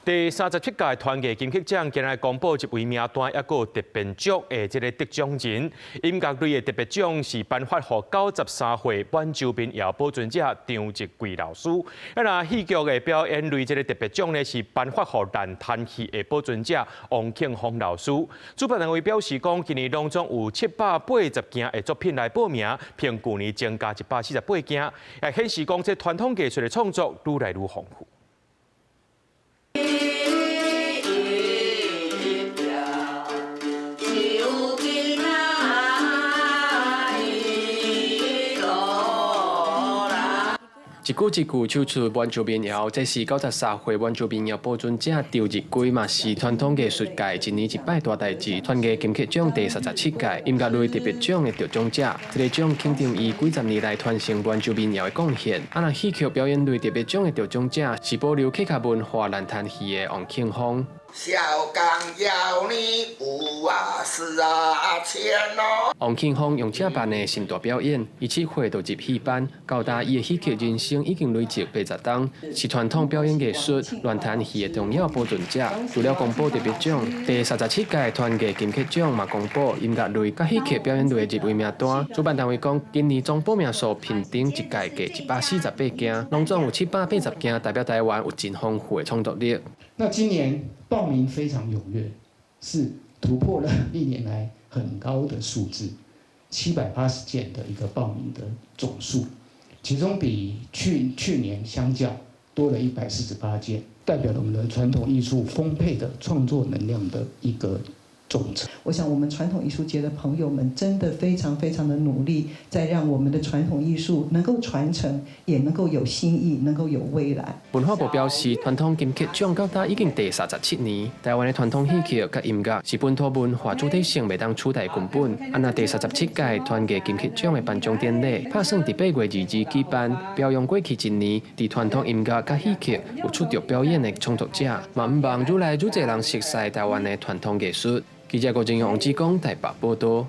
第37屆團藝金曲獎今日公布入圍名單，抑閣有特別獎的這个得獎人。音樂類的特別獎是頒發予93歲滿洲民謠保存者張日貴老師。啊，若戲劇的表演類這个特別獎呢，是頒發予爛攤戲的保存者王慶豐老師。主辦單位表示講，今年攏總有780件的作品來報名，比舊年增加148件，也顯示講這傳統藝術的創作愈來愈豐富。一句一句唱出滿洲民謠，這是93歲滿洲民謠保存者張日貴，嘛是傳統藝術界一年一擺大代誌，團藝金曲獎第37屆音樂類特別獎的得獎者。這个獎肯定伊幾十年來傳承滿洲民謠的貢獻。啊，若戲曲表演類特別獎的得獎者是保留客家文化爛攤戲的王慶豐。小剛要你有啊四啊千哦。王慶豐用這班的身段表演，伊7歲就入戲班，到今伊的戲曲人生已經累積80冬，是傳統表演藝術爛攤戲的重要保存者。除了公布特別獎，第37屆團藝金曲獎嘛公布音樂類佮戲曲表演類的入圍名單。主辦單位講，今年總報名數平均一屆計148件，攏總有780件，代表台灣有真豐富的創作力。那今年報名非常踴躍，是突破了歷年來很高的數字，780件的一個報名的總數，其中比去去年相較多了148件，代表了我們的傳統藝術豐沛的創作能量的一個總成。我想我們傳統藝術節的朋友們真的非常非常的努力，在讓我們的傳統藝術能夠傳承，也能夠有新意，能夠有未來。文化部表示，傳統金曲獎到今已經第37年。台灣的傳統戲曲佮音樂是本土文化主體性袂當取代根本。啊，若第37屆團藝金曲獎的頒獎典禮，拍算佇8月22舉辦，表揚過去一年佇傳統音樂佮戲曲有出眾表演的創作者，嘛向望愈來愈濟人熟悉台灣的傳統藝術。記者郭正陽、王志剛台北報道。